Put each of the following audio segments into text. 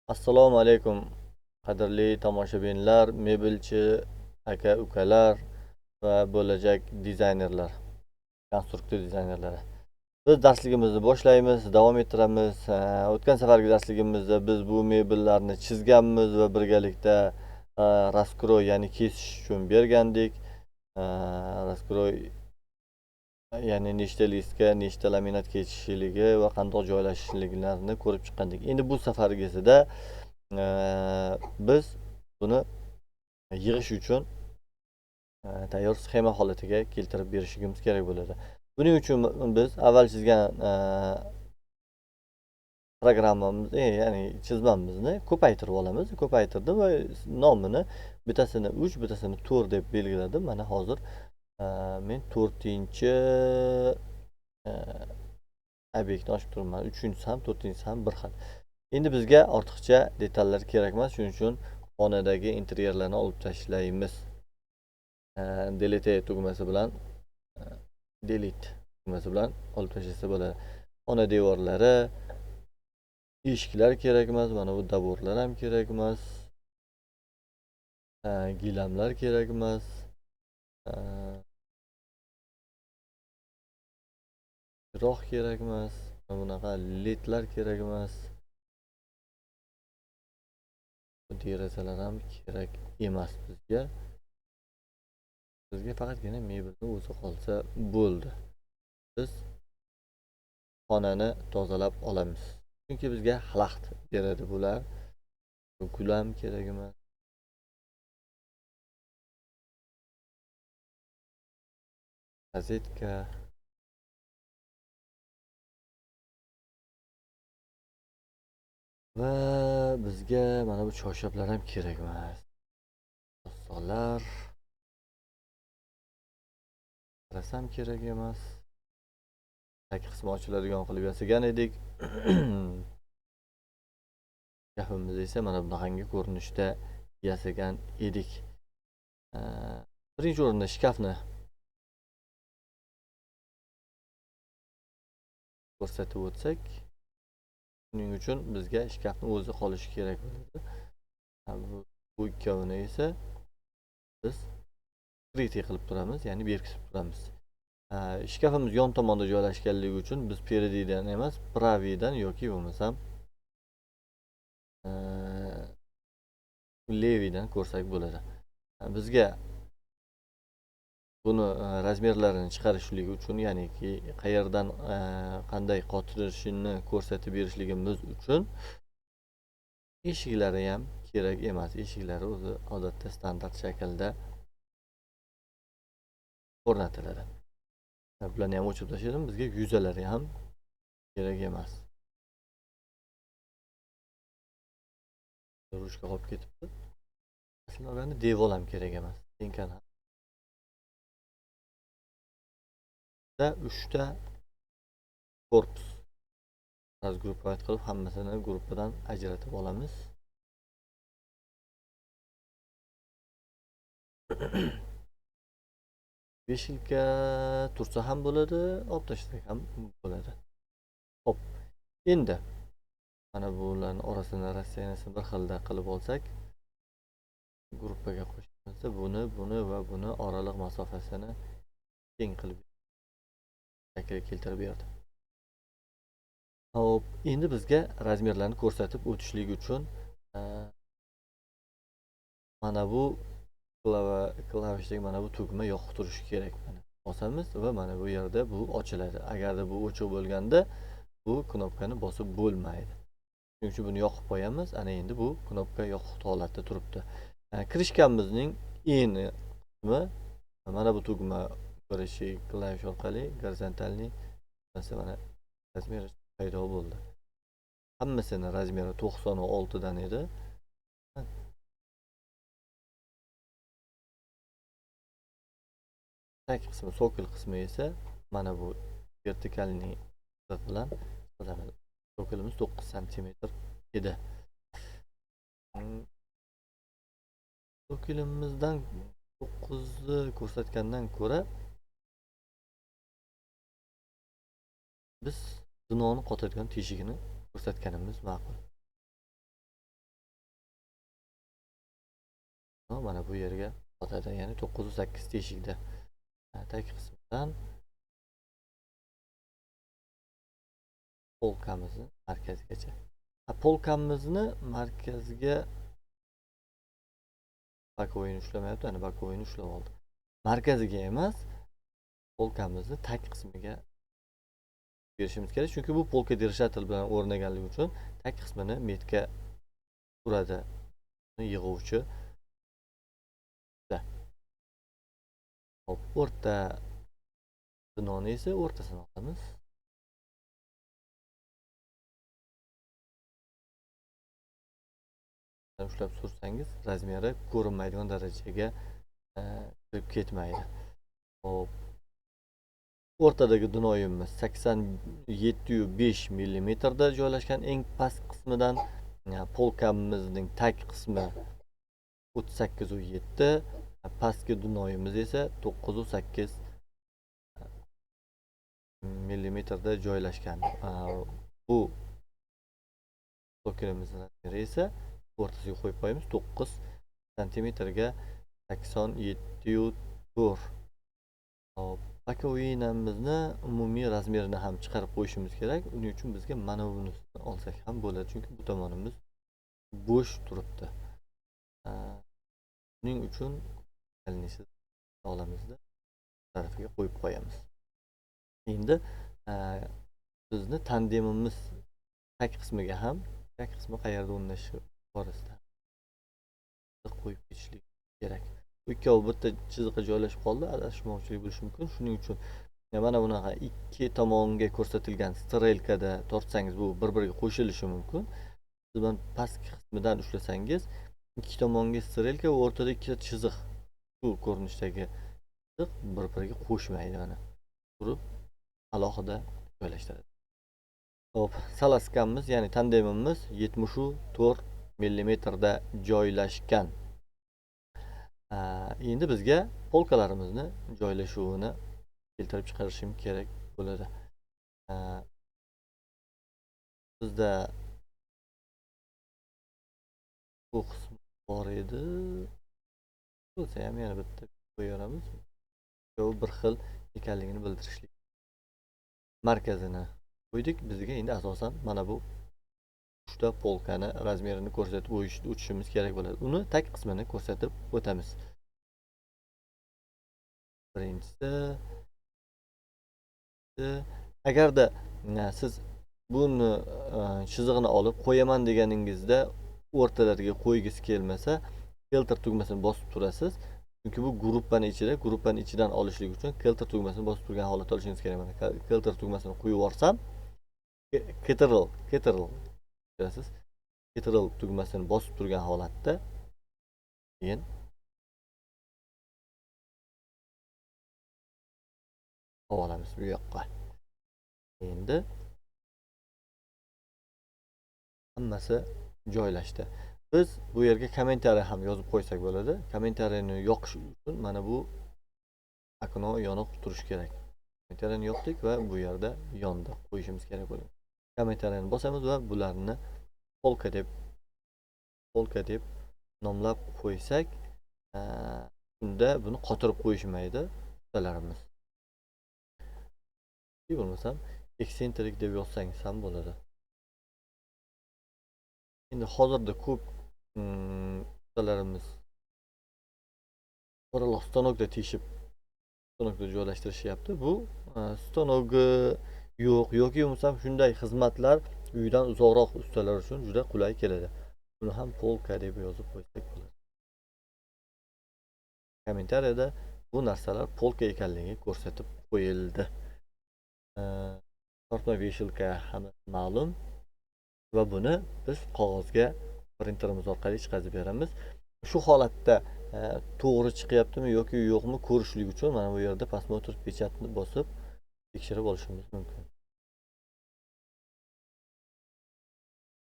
Assalomu alaykum, qadrli tomoshabinlar, mebelchi aka ukalar va bo'lajak dizaynerlar, konstruktiv dizaynerlari. Biz darsligimizni boshlaymiz, davom ettiramiz. O'tgan safargi darsligimizda biz bu mebellarni chizganmiz va birgalikda раскрой, ya'ni kesish uchun bergandik. Раскрой, ya'ni nechta listga nechta laminat ketishligi va qandoq joylashishliklarini ko'rib chiqqandik. Endi bu safargisida biz buni yig'ish uchun tayyor sxema holatiga keltirib berishimiz kerak bo'ladi. Buning uchun biz avval chizgan programmamiz, ya'ni chizmamizni ko'paytirib olamiz. Ko'paytirdim va nomini bittasini 3, bittasini 4 deb belgiladim. Mana hozir men 4-chi obyektni ochib turibman. 3-chisi ham, 4-chisi ham bir xil. Endi bizga ortiqcha detallar kerak emas, shuning uchun xonadagi interyerlarni olib tashlaymiz. Delete tugmasi bilan, delete tugmasi bilan olib tashlasa bo'ladi. Xona devorlari, eshiklar kerak emas, mana bu davorlar ham kerak emas. Gilamlar kerak emas. Chiroq kerak emas, bunaqa ledlar kerak emas. Bu derazalar ham kerak emas bizga. Bizga faqatgina mebelni o'zi qolsa bo'ldi. Biz xonani tozalab olamiz. Chunki bizga xalaqit beradi bular. Gul ham kerak emas. Rozetka. Va bizga mana bu choyshablar ham kerak emas. Stollar. Rasam kerak emas. Tag qismi ochiladigan qilib yasagan edik. Shkafimiz esa mana bunaqangi ko'rinishda yasagan edik. Birinchi o'rinda shkafni ko'rsatib o'tsak, buning uchun bizga shkafni o'zi qolishi kerak bo'ladi. Bu ikkovini esa biz kritiy qilib turamiz, ya'ni berkitib turamiz. Shkafimiz yon tomonda joylashganligi uchun biz peredidan emas, praviydan yoki bo'lmasam levidan ko'rsak bo'ladi. Bizga buni razmerlarini chiqarishlik uchun, ya'niki qayerdan qanday qotirishini ko'rsatib berishligimiz uchun eshiklari ham kerak emas. Eshiklari o'zi odatda standart shaklda o'rnatiladi. Bularni ham o'chirib tashladim. Bizga yuzalari ham kerak emas. Ruchka qolib ketibdi. Aslida olganda devor ham kerak emas. Tenkani ham. 3 ta korpus razgruppovat qilib hammasini gruppadan ajratib olamiz. Beshilka tursa ham bo'ladi, olib tashlasak ham bo'ladi. Xo'p, endi mana bularning orasini расстояниесini bir xilda qilib olsak, gruppaga qo'shamiz, buni, buni va buni oraliq masofasini teng qilib shaklga keltirib berdi. Xo'p, endi bizga razmerlarni ko'rsatib o'tishlik uchun mana bu klavishdagi mana bu tugma yoqib turishi kerak. Mana bosamiz va mana bu yerda bu ochiladi. Agarda bu o'chiq bo'lganda bu knopkani bosib bo'lmaydi. Shuning uchun buni yoqib qo'yamiz. Ana endi bu knopka yoqiq holatda turibdi. Krishkamizning eni qismi mana bu tugma ko'rishi klavish orqali gorizontalniy mana razmeri paydo bo'ldi. Hammasini razmeri 96 dan edi. Tag qismi, sokol qismi esa mana bu vertikalniy chiziq bilan chizamiz. Sokolimiz 9 santimetr edi. Sokolimizdan 9ni ko'rsatgandan ko'ra biz dinoni qotadigan teshigini ko'rsatganimiz ma'qul. Mana bu yerga botadi, ya'ni 9.8 teshikda. Tag qismidan polkamizni markazigacha. Polkamizni markaziga bakoyini ushlamayapti, ana bakoyini ushlab oldi. Markaziga emas, polkamizni tag qismiga berishimiz kerak, chunki bu polka держатель bilan o'rnaganligi uchun tag qismini metka turadi, yig'uvchi. Hop, o'rta binoni esa o'rtasini olamiz. Ushlab sursangiz razmeri ko'rinmaydigan darajaga kirib ketmaydi. Hop. O'rtadagi dunoyimiz 87.5 millimetrda joylashgan eng past qismidan, polkamizning tag qismi 38.7, pastki dunoyimiz esa 9.8 millimetrda joylashgan. Bu tokenimizning razmeri esa o'rtasiga qo'yib qo'yamiz 9 santimetrga 87.4. Hop, bakovinamizni umumiy razmerini ham chiqarib qo'yishimiz kerak. Uning uchun bizga mana bunisini olsak ham bo'ladi, chunki bu tomonimiz bo'sh turibdi. Buning uchun olamizda tarafiga qo'yib qo'yamiz. Endi bizni tandemimiz tag qismiga ham, tag qismi qayerda o'rnashishi borasida qo'yib ketishlik kerak. Bu ikkovi bitta chiziqqa joylashib qoldi, adashmovchilik bo'lishi mumkin. Shuning uchun mana bunaqa ikki tomonga ko'rsatilgan strelkada tortsangiz bu bir-biriga qo'shilishi mumkin. Siz bilan pastki qismidan ushlasangiz ikki tomonga strelka va o'rtada ikkita chiziq, shu ko'rinishdagi chiziq bir-biriga qo'shmaydi, mana turib alohida joylashtiradi. Xo'p, salaskamiz, ya'ni tandemimiz 74 millimetrda joylashgan. Endi bizga polkalarimizni joylashuvini keltirib chiqarishim kerak bo'ladi. Bizda bu qism bor edi. Bo'lsa ham yana bitta qo'yaveramiz. Bu bir xil ekanligini bildirishlik. Markazini qo'ydik. Bizga endi asosan mana bu 3ta polkani razmerini ko'rsatib o'tishimiz kerak bo'ladi. Uni tag qismini ko'rsatib o'tamiz. Birinchisi, agarda siz buni chizig'ini olib qo'yaman deganingizda o'rtalariga qo'ygisi kelmasa, filtr tugmasini bosib turasiz. Chunki bu gruppani ichida, gruppani ichidan olishlik uchun filtr tugmasini bosib turgan holatda olishingiz kerak. Mana filtr tugmasini qo'yib yuborsam, Ctrl ko'rasiz. Ctrl tugmasini bosib turgan holatda keyin olamiz bu yoqqa. Endi hammasi joylashdi. Biz bu yerga kommentariy ham yozib qo'ysak bo'ladi. Kommentariyni yoqish uchun mana bu okno yoniq turishi kerak. Kommentariyni yoqdik va bu yerda yondi qo'yishimiz kerak bo'ladi. Kommentariyni bosamiz va bularni polka deb nomlab qo'ysak, unda buni qotirib qo'yishmaydi ustalarimiz. Bo'lmasam eksentrik deb yozsangiz ham bo'ladi. Endi hozirda ko'p ustalarimiz o'raloq stanokda teshib, stanokda joylashtirishyapti. Bu stanogi yo'q yoki bo'lmasam shunday xizmatlar uydan uzoqroq ustalar uchun juda qulay keladi. Buni ham polka deb yozib qo'ysak bo'ladi. Kommentariyada bu narsalar polka ekanligi ko'rsatib qo'yildi. Tortma veshilka hammasi ma'lum va buni biz qog'ozga printerimiz orqali chiqarib beramiz. Shu holatda to'g'ri chiqyaptimi yoki yo'qmi ko'rishlik uchun mana bu yerda посмотр pechatni bosib tekshirib olishimiz mumkin.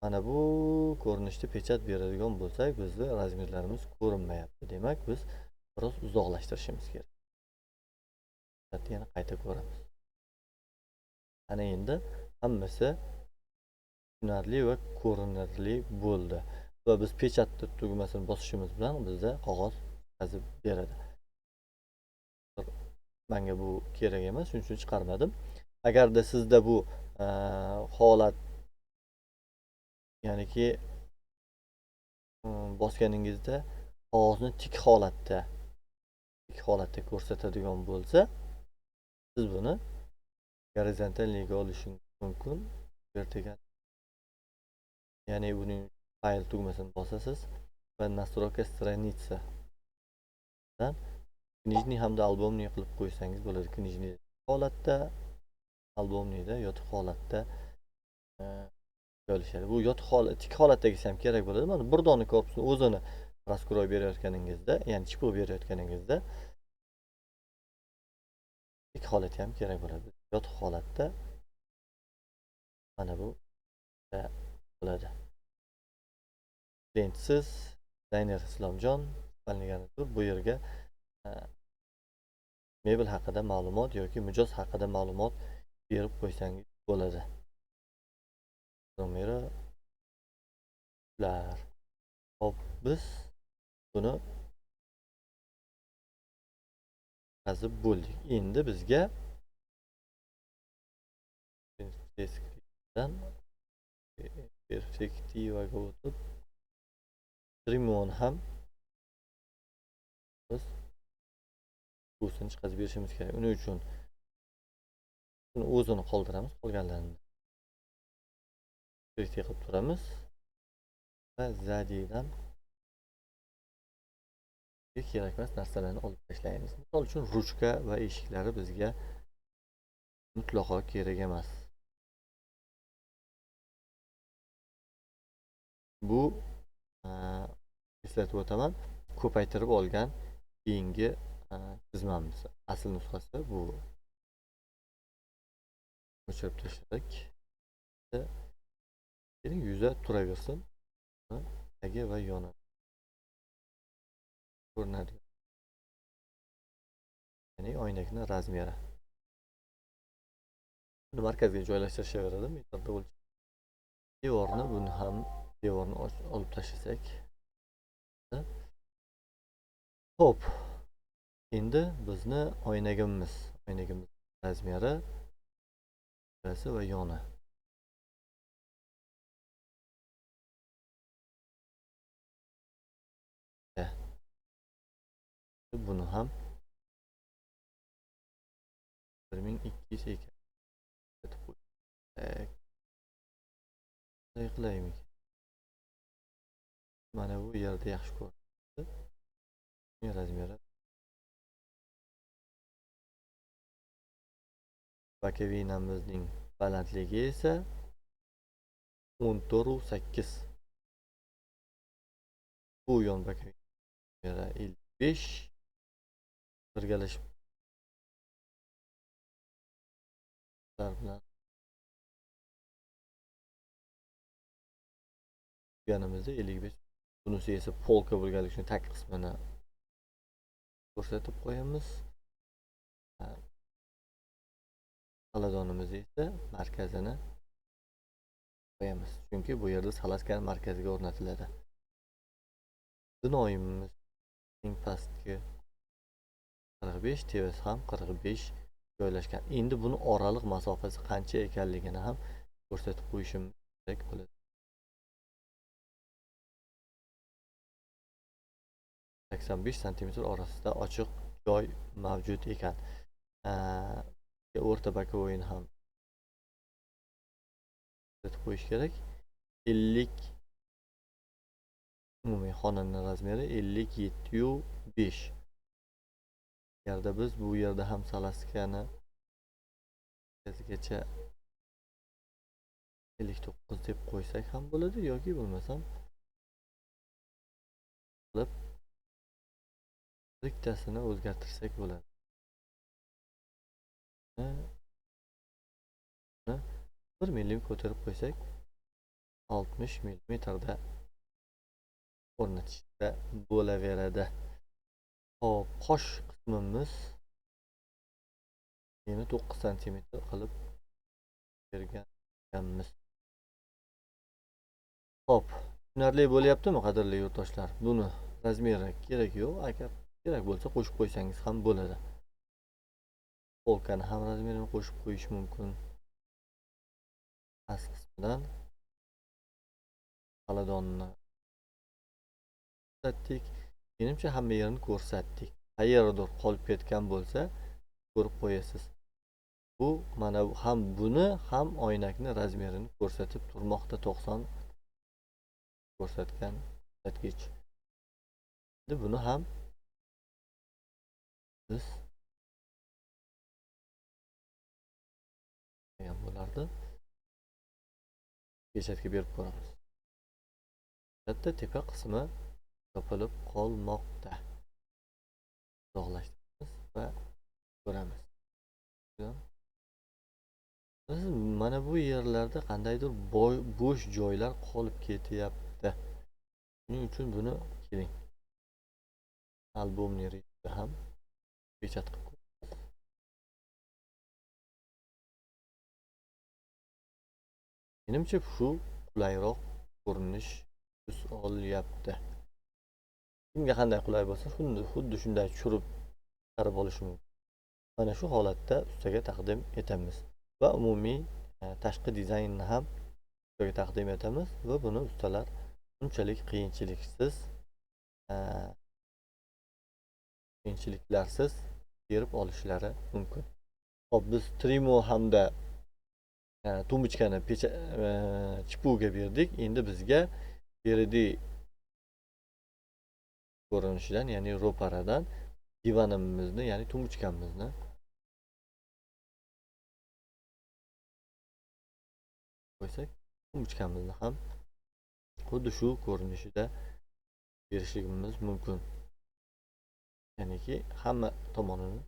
Mana bu ko'rinishda pechat beradigan bo'lsak, bizda razmerlarimiz ko'rinmayapti. Demak, biz biroz uzoqlashtirishimiz kerak. Pechatni yana qayta ko'ramiz. Ana endi hammasi tushunarli va ko'rinarli bo'ldi. Va biz печать tugmasini bosishimiz bilan bizda qog'oz chiqazib beradi. Menga bu kerak emas, shuning uchun chiqarmadim. Agarda sizda bu holat, ya'niki bosganingizda qog'ozni tik holatda ko'rsatadigan bo'lsa, siz buni горизонтальный ga olishingiz mumkin. Vertikal. Ya'ni buning fayl tugmasini bosasiz va настройка страница dan книжный hamda альбомный qilib qo'ysangiz bo'ladi. Книжный holatda, альбомный da yotiq holatda joylashadi. Bu yotiq holat, tik holatdagisi ham kerak bo'ladi. Mana bir dona korpusni o'zini раскрой berayotganingizda, ya'ni ЧПУ berayotganingizda tik holati ham kerak bo'ladi. Yotiq holatda mana bu bo'ladi. Klientsiz dizayner Islomjon bu yerga mebel haqida ma'lumot yoki mijoz haqida ma'lumot berib qo'ysangiz bo'ladi. Nomeri ular. Hop, biz buni yozib bo'ldik. Endi bizga dan perspektivaga o'tib, trimon ham biz busini chiqazib berishimiz kerak. Uning uchun buni o'zini qoldiramiz, qolganlarini qilib turamiz va сзади dan kerak emas narsalarni olib tashlaymiz. Misol uchun, ruchka va eshiklari bizga mutlaqo kerak emas. Bu eslatib o'taman, ko'paytirib olgan keyingi chizmamiz. Asl nusxasi bu. O'chirib tashladik. Keling, yuza turaversin. Tagi va yoni ko'rinadi. Ya'ni oynakni размер i. Buni markazga joylashtirishaveradi, metrda o'lchab. Devorni, buni ham devorni olib tashlasak. Xo'p. Endi bizni oynagimiz размер i, va yoni. Buni ham 1200 ekan. Qanday qilaylik? Mana bu yerda yaxshi ko'rinadi. Размер i. Bakovinamizning balandligi esa 14.8. Bu yon bakovina 55 birgalashib bilan yanimizda 55. Bunisi esa polka bo'lganligi uchun tag qismini ko'rsatib qo'yamiz. Xaladonimiz esa markazini qo'yamiz. Chunki bu yerda salaskani markaziga o'rnatiladi. Binoyimizning pastki 45, tepasi ham 45 joylashgan. Endi buni oraliq masofasi qancha ekanligini ham ko'rsatib qo'yishim kerak bo'ladi. 85 santimetr orasida ochiq joy mavjud ekan. O'rta bakovoyini ham ko'rsatib qo'yish kerak. 50 umumiy xonaning размер i 57.5. Agarda biz bu yerda ham salaskani markazigacha 59 deb qo'ysak ham bo'ladi yoki bo'lmasam qilib bittasini o'zgartirsak bo'ladi. 1 millim ko'tarib qo'ysak 60 millimetrda o'rnatishda bo'laveradi. Xo'p, qosh qismimiz yana 9 santimetr qilib berganmiz. Xo'p, Tushunarli bo'lyaptimi, qadrli yurtdoshlar? Buni razmeri kerak yo'q, agar kerak bo'lsa qo'shib qo'ysangiz ham bo'ladi. Polkani ham razmerini qo'shib qo'yish mumkin. Past qismidan xonadonni ko'rsatdik. Menimcha hamma yerini ko'rsatdik. Qayerdir qolib ketgan bo'lsa ko'rib qo'yasiz. Bu mana bu ham buni ham oynakni razmerini ko'rsatib turmoqda, 90 ko'rsatgan ko'rsatkich. Endi buni ham biz degan bo'lardi. Pechatga berib ko'ramiz. Katta tepa qismi yopilib qolmoqda. Uzoqlashtiramiz va ko'ramiz. Biz mana bu yerlarda qandaydir bo'sh joylar qolib ketyapti. Shuning uchun buni keling. Albomni ham pechat qilib ko'ramiz. Menimcha shu qulayroq ko'rinish tus olyapti. Kimga qanday qulay bo'lsa, xuddi shunday tushirib chiqarib olish mumkin. Mana shu holatda ustaga taqdim etamiz va umumiy tashqi dizaynni ham ustaga taqdim etamiz va buni ustalar unchalik qiyinchiliklarsiz terib olishlari mumkin. Xo'p, biz trimo hamda tumbochkani chipuga berdik. Endi bizga beridi ko'rinishidan, ya'ni ro'paradan divanimizni, ya'ni tumbochkamizni qo'ysak, tumbochkamizni ham xuddi shu ko'rinishida berishligimiz mumkin. Ya'niki hamma tomonini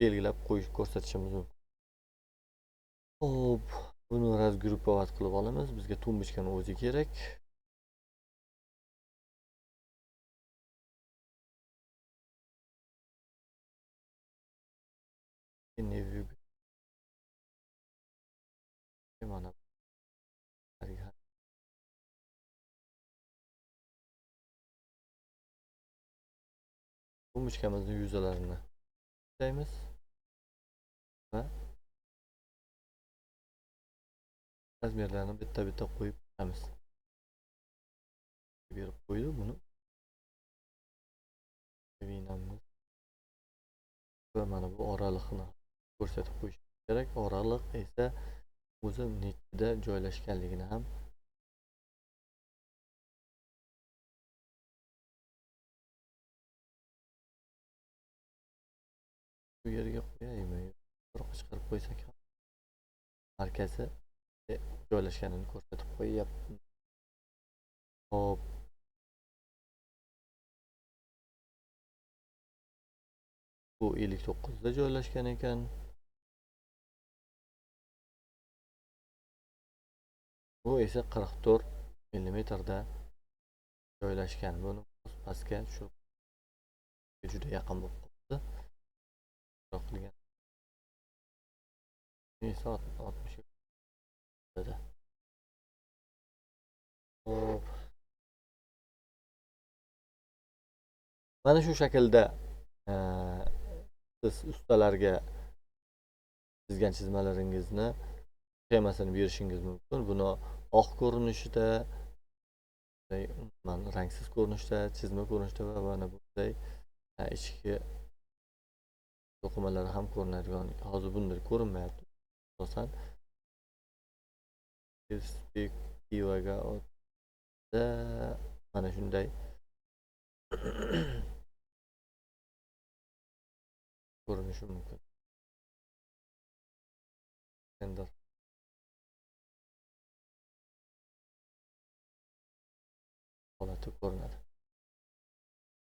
belgilab qo'yish ko'rsatishimiz mumkin. Xo'p, buni razgruppovat qilib olamiz. Bizga tumbochkani o'zi kerak. Mana tumbochkamizni yuzalarini taymiz va razmerlarni bitta-bitta qo'yib chiqamiz. Berib qo'ydi buni. Vinamiz va mana bu oraliqni ko'rsatib qo'yish kerak. Oraliq esa o'zi nechida joylashganligini ham bu yerga qo'yaymi? Biroq chiqarib qo'ysak ham markazi joylashganini ko'rsatib qo'yyapti. Xo'p. Bu 59 da joylashgan ekan. Bu esa 44 millimetrda joylashgan. Buni pastga tushirib juda yaqin bo'lib qoldi. Qilgan. Esa 60 dedi. Xo'p. Mana shu shaklda siz ustalarga chizgan chizmalaringizni sxemasini berishingiz mumkin. Buni oq ko'rinishida, umuman rangsiz ko'rinishda, chizma ko'rinishda va mana bunday ichki to'qimalari ham ko'rinadigan. Hozir bunday ko'rinmayapti. Asosan perspektivaga o'tda mana shunday ko'rinishi mumkin. Render. Holati ko'rinadi.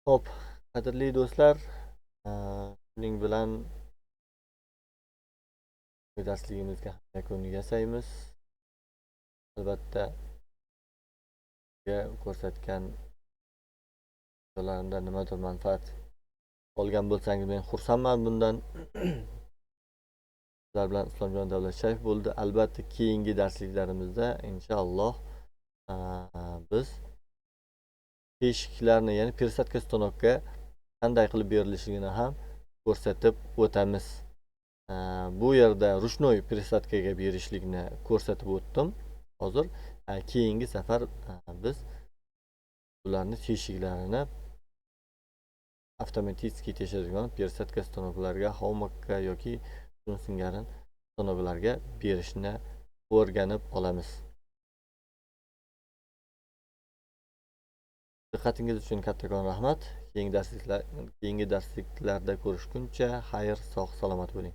Xo'p, qadrli do'stlar, shuning bilan darsligimizga yakun yasaymiz. Albatta ko'rsatgan videolarimda nimadir manfaat olgan bo'lsangiz men xursandman bundan. Sizlar bilan Islomjon Davlatshayev bo'ldi. Albatta keyingi darsliklarimizda inshaalloh biz Teshiklarni, ya'ni пересадка stanokka qanday qilib berilishini ham ko'rsatib o'tamiz. Bu yerda ручной пересадка ga berishlikni ko'rsatib o'tdim. Hozir keyingi safar biz ularni teshiklarini avtomatik teshadigan пересадка stanoklarga, Homakka yoki shuni singari stanoklarga berishni o'rganib olamiz. Diqqatingiz uchun kattakon rahmat. Keyingi darsliklarda ko'rishguncha xayr, sog' salomat bo'ling.